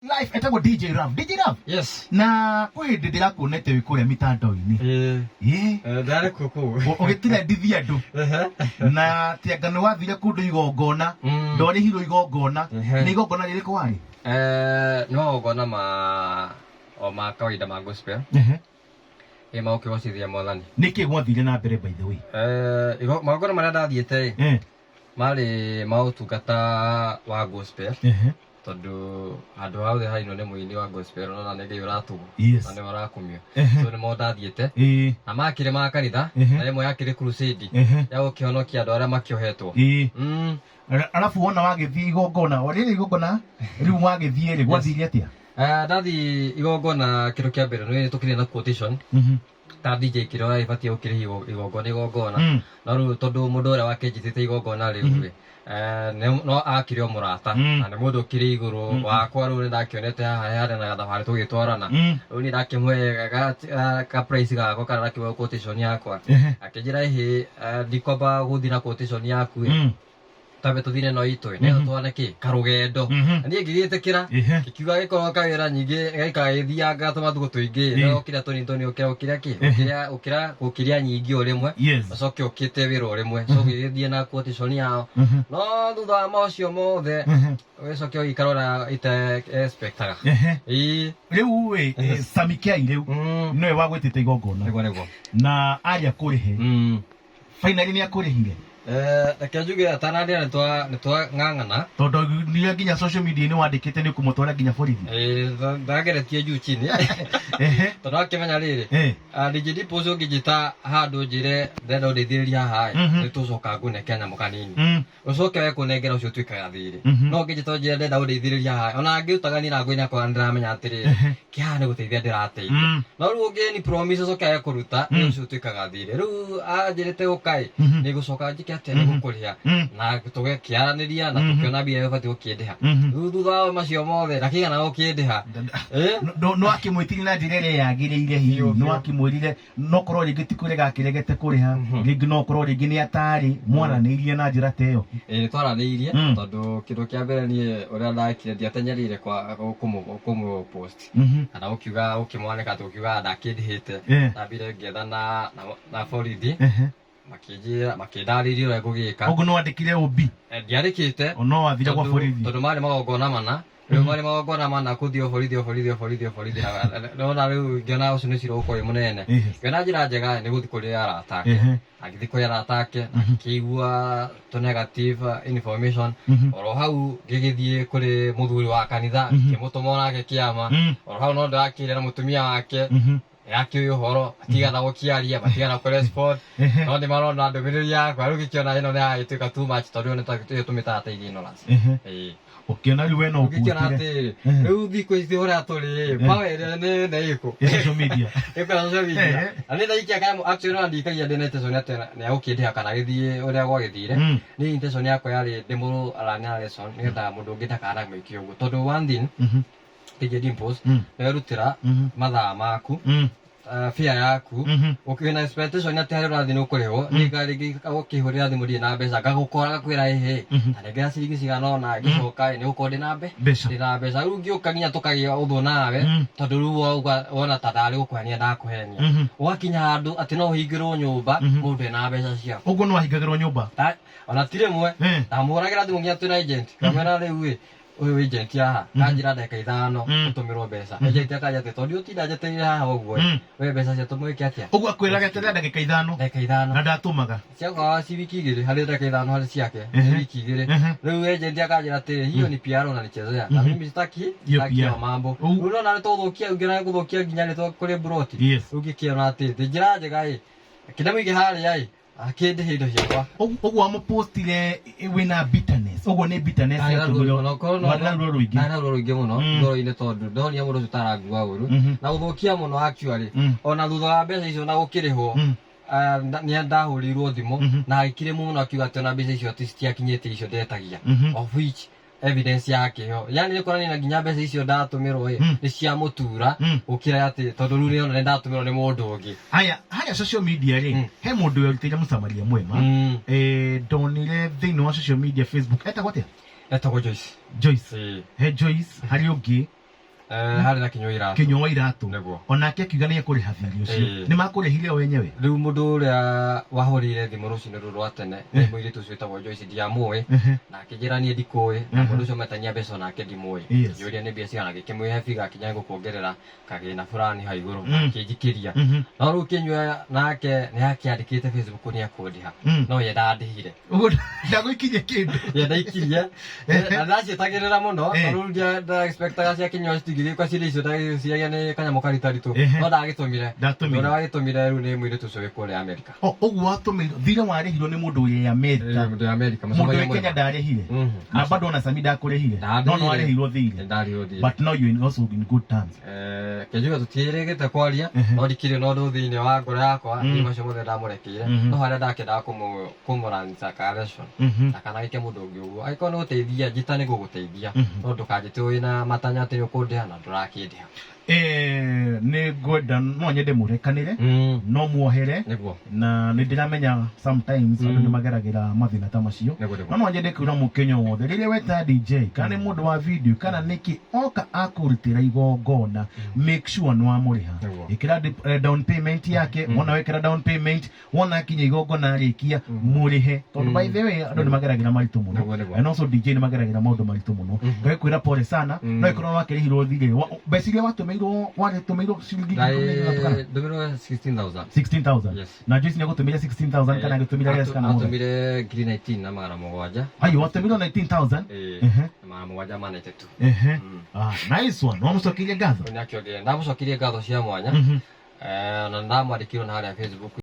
Life etagwo DJ Rav. DJ Rav. Yes. Na kwĩ hĩndĩ ndĩrakuonete wĩ kũrĩa mitandao-inĩ. Ĩĩ. Ĩĩ. Eh, Ndarĩ kuo kũu. Ũgĩtirendithia andũ. Ehe. Na tianga nĩ wathire kũndũ igongona. Ndwarĩhirwo igongona. Nĩ igongona rĩrĩkũ warĩ? Eh, nĩ magongona ma o ma kawaida ma gospel. Ĩ ma gũkĩgocithia Mwathani. Nĩkĩ gwathire na mbere by the way? Eh, magongona marĩa ndathiĩte ĩ, marĩ ma ũtungata wa gospel. Tondũ handũ hothe hainwo nĩ mũini wa gospel ũrona nĩ Ngai ũratũmwo na nĩwe ũrakumio. So nĩmo ndathiĩte na makĩrĩ ma kanitha na ĩmwe yakĩrĩ crusade ya gũkĩhonokia andũ arĩa makĩohetwo. Arabu wona wagĩthiĩ igongona, rĩrĩ igongona rĩu wagĩthiĩ rĩ, gwathire atĩa? Eh, ndathiĩ igongona kĩndũ kĩa mbere nĩ tũkĩrĩ na quotation ta DJ kĩrĩa ũragĩbatiĩ gũkĩrĩha igongona igongona. No rĩu tondũ mũndũ ũrĩa wakĩnjĩtĩte igongona rĩu rĩ, eh, no akĩrĩ o mũrata na nĩ mũndũ ũkĩrĩ igũrũ wakwa rĩu nĩndakĩonete haha harĩ na gathabarĩ tũgĩtwarana. Rĩu niĩ ndakĩmũhe ka price gakwa kana ndakĩmũhe quotation yakwa. Akĩnjĩra ĩhĩ, eh, ndikwamba gũthiĩ na quotation yaku ĩ. Twambe tũthiĩ na ĩno itũ ĩ, nĩgetha twane kĩ karũgendo. Na niĩ ngĩgĩtĩkĩra ngĩkiuga gĩkorwo kawĩra nyingĩ gaikara gagĩthianga tũmatukũ tũingĩ no ũkĩrĩa tũnini tũnini ũkĩra ũkĩrĩa kĩ ũkĩrĩa ũkĩra gũkĩria nyingĩ o rĩmwe ũcoke ũkĩte wĩra o rĩmwe so ngĩgĩthiĩ na quotation yao no thutha wa maũcio mothe ũgĩcoke ũgĩikara ũrĩa ite expectaga. Ĩĩ. Rĩu ĩ, Sami K rĩu nĩwe wagwĩtĩte igongona Nĩguo nĩguo. Na aria kũrĩhe finally nĩ akũrĩhire? Eh, reke njuge atanarĩa nĩ twang'ang'ana. Tondũ nĩ nginya social media nĩ wandĩkĩte nĩ ũkũmũtwara nginya borithi. Eh, ndageretie juu chini tondũ akĩmenya rĩrĩ DJ Dipo ũcio ũngĩnjĩta handũ njĩre ndĩrenda ũndeithĩrĩrie haha ĩ, nĩ tũcoka ngũne kanyamũ kanini ũcoke we kũnengera ũcio ũtuĩkaga thirĩ. No ũngĩnjĩta ũnjĩre ndĩrenda ũndeithĩrĩrie haha, ona ngĩrutaga niĩ na ngũinĩ yakwa nĩndĩramenya atĩrĩrĩ, kĩhaha nĩ gũteithia ndĩrateithia. No rĩu ũngĩni promise ũcoke age kũruta, nĩ ũcio ũtuĩkaga thirĩ. Rĩu anjĩrĩte ũka ĩ, nĩ ngũcoka njĩke atĩa, nĩ ngũkũrĩha. Na tũgĩkĩaranĩria na tũkĩona mbia iria ũbatiĩ gũkĩndĩha. Rĩu thutha wa macio mothe ndakĩigana gũkĩndĩha. Ĩ? No akĩmwĩtirie na njĩra ĩrĩa yagĩrĩire hihi? Biũ, No biũ. akĩmwĩrire no korwo rĩngĩ ti kũrega akĩregete kũrĩha, rĩngĩ no korwo rĩngĩ nĩ atarĩ mwaranĩirie na njĩra ta ĩyo? Ĩĩ, nĩ twaranĩirie tondũ kĩndũ kĩa mbere niĩ ũrĩa ndekire ndiatenyereire kwa kũmũ post kana gũkiuga gũkĩmwanĩka atĩ gũkiuga ndakĩndĩhĩte. Ndambire ngĩetha na borithi makĩnjĩra makĩndarĩria ũrĩa ngũgĩka. Ũguo nĩ wandĩkire OB? Eh, ndiandĩkĩte. O no wathire gwa Tondũ borithi? tondũ marĩ magongona mana. Rĩu marĩ magongona mana kũthiĩ o borithi o borithi o borithi o borithi nona rĩu ngĩona ũcio nĩ cira ũgũkorwo wĩ mũnene. Ngĩona njĩra njega nĩ gũthiĩ kũrĩ arata ake. Agĩthiĩ kũrĩ arata ake akĩigua tũ negative information. Oro hau ngĩgĩthiĩ kũrĩ mũthuri wa kanitha ngĩmũtũma onake kĩama. Oro hau no ndĩrakĩria na mũtumia wake yakĩũĩ ũhoro matigana gũkĩaria matigana kũ respond no nĩ marona ndũmĩrĩri yakwa. Rĩu ngĩkĩona ĩno nĩ yagĩtuĩka too much tondũ ĩyo nĩ tũmĩtaga ta ignorance. Ĩĩ. Ũkĩona rĩu we no Ũngĩkĩona ũkuĩtire. Atĩrĩ, rĩu thikũ ici ũrĩa tũrĩ power ĩrĩa nĩ nĩ ĩkũ Ĩ social media. Ĩkũ social media. Na nĩ ndaikia kanyamũ actually no ndikagia ndĩna intention atĩ nĩ agũkĩndĩha kana gĩthiĩ ũrĩa gwagĩthire. Niĩ intention yakwa yarĩ ndĩmũ learn a lesson nĩgetha mũndũ ũngĩ ndakanamwĩke ũguo tondũ one thing DJ Dimples werutĩra mathaa maku fare yaku wĩna expectation atĩ harĩa ũrathiĩ nĩ ũkũrĩhwo niĩ rĩngĩ ũkĩhũrĩra thimũ ndirĩ na mbeca ngagũkora ngakwĩra ĩhĩ ta nengera ciringi cigana ũna ngĩcoka ĩ nĩ gũkorwo ndĩna Mbeca. Ndĩna mbeca rĩu ngĩũka nginya tũkagĩa ũthũ nawe tondũ rĩu wauga wona ta ndarĩ gũkũhenia ndakũhenia. Ũgakinya handũ atĩ no ũhingĩrwo nyũmba mũndũ ena mbeca ciaku. Ũguo nĩ wahingagĩrwo nyũmba? Ona ti rĩmwe. Ndamũhũragĩra thimũ nginya twĩna agent ngamwĩra rĩu ĩ ũyũ agent haha kanjĩra ndagĩka 5 ũtũmĩrwo mbeca. Agent akanja atĩ tondũ ũtinda njetereire haha ũguo ĩ, we mbeca cia tũmwĩke atĩa? Ũguo akwĩraga eterera ndagĩka 5? Ndagĩka 5. Na ndatũmaga? Ciakoragwo ci wiki 2 harĩ ndagĩka 5 harĩ ciake nĩ wiki 2. Rĩu agent akanjĩra atĩrĩ hiyo ni PR unanichezea na mimi sitaki Hiyo sitaki PR. hiyo mambo. Rĩu nona nĩ tũgũthũkia ũngĩona nĩ gũthũkia nginya rĩtwa kũrĩ broti. Rĩu ngĩkĩona atĩ njĩra njega ĩ kĩndamũige harĩa ĩ akĩndĩhe indo ciakwa. Ũguo wamũpostire wĩna bitterness, ũguo nĩ bitterness yatũmire warĩ na ruo rũingĩ. Ndarĩ na ruo rũingĩ mũno ngoro-inĩ tondũ ndonire mũndũ ũcio tarangua ũru na gũthũkia mũno actually ona thutha wa mbeca icio na gũkĩrĩhwo nĩ ndahũrĩirwo thimũ na agĩkire mũno akiuga atĩ ona mbeca icio citiakinyĩte icio ndetagia, of which evidence yake yo yani nĩ kuonania na nginya mbeca icio ndatũmĩrwo ĩ nĩ cia mũtura gũkĩra atĩ tondũ rĩu nĩona nĩ ndatũmĩrwo nĩ mũndũ ũngĩ. Haya, harĩa social media rĩ, he mũndũ werutĩire mũsamaria mwema. Eh, ndonire thĩinĩ wa social media, Facebook, etagwo atĩa? Etagwo Joyce. Joyce. Ĩĩ. He Joyce, harĩ ũngĩ. Harĩ na Kinyua Iratũ. Kinyua wa Iratũ. Nĩguo. Onake akiuga nĩ ekũrĩha thirĩ ũcio. Ĩĩ. Nĩ makũrĩhire o wenyewe? Rĩu mũndũ ũrĩa wahũrĩire thimũ rũcinĩ rũrũ rwa tene nĩ mũirĩtu ũcio wĩtagwo Joyce, ndiamũĩ, na akĩnjĩra niĩ ndikũĩ, na mũndũ ũcio metania mbeca onake ndimũĩ. Ngĩũria nĩ mbia cigana, agĩkĩmwĩhe figure, akinya ngũkuongerera kagĩna fulani hau igũrũ, akĩnjikĩria. No rĩu Kĩnyua nake nĩ akĩandĩkĩte Facebook nĩ ekũndĩha, no ye ndandĩhire. Ũguo ndagũikirie kĩndũ. Ye ndaikirie na ndaciĩtagĩrĩra mũno. Tondũ rĩu nda-expectaga cia Kĩnyua citingĩgĩũka cirĩ icio, ndagĩciragia nĩ kanyamũ karitaritũ. No ndagĩtũmire. Ndatũmire. Ũrĩa wagĩtũmire rĩu nĩ mũirĩtu ũcio wĩ kũrĩa Amerika. O, ũguo watũmĩirwo thirĩ warĩhirwo nĩ mũndũ ũrĩa Amerika? Mũndũ wa Amerika. Mũndũ wĩ Mũcemagia Kenya mwena. ndarĩhire? Na bado ona Sami ndakũrĩhire? Ndarĩhire. No nĩ warĩhirwo thirĩ? Ndarĩhirwo thirĩ. But now you also in good terms? Kĩnjuga tũtiĩrĩgĩte kwaria, no ndikĩrĩ na ũndũ thĩinĩ wa ngoro yakwa. Niĩ macio mothe ndamũrekeire, no harĩa ndakĩendaga kũmũranisa ka lesson, ndakanagĩke mũndũ ũngĩ ũguo. Angĩkorwo nĩ gũteithia, njĩta nĩ gũgũteithia, no ndũkanjĩte wĩna matanya atĩ nĩ ũkũndĩha na ndũrakĩndĩha. Nĩ ngwenda no nyende mũrekanĩre, no muohere. Nĩguo. Na nĩ ndĩramenya sometimes andũ nĩ mageragĩra mathĩna ta macio. Nĩguo, nĩguo. No no nyende kwĩra mũkenya wothe, rĩrĩa weta DJ kana nĩ mũndũ wa video kana nĩkĩ oka akũrutĩra igongona, make sure nĩ wamũrĩha. Ĩkĩra down payment yake. Wona wekĩra down payment, wona akinya igongona arĩkia, mũrĩhe, tondũ by the way andũ nĩ mageragĩra maritũ mũno. Nĩguo, nĩguo. And also DJ nĩ mageragĩra maũndũ maritũ mũno. Ngagĩkwĩra pole sana. No ĩkorwo wakĩrĩhirwo thirĩ mbeca iria watũmĩirwo, warĩtũmĩirwo ciringi 13,000 kana? Ndũmĩrwo 16,000. 16,000? Yes. Na Joyce nĩ agũtũmĩire 16,000 kana agĩtũmĩra less kana more? Atũmire ngiri 19 na 700. Ayo, watũmĩirwo 19,000? Ĩĩ. Na 793. Ah, nice one. Wamũcokeria ngatho? Nĩ akĩongerera, ndamũcokerie ngatho cia mwanya. Na ndamwandĩkirwo na harĩa Facebook.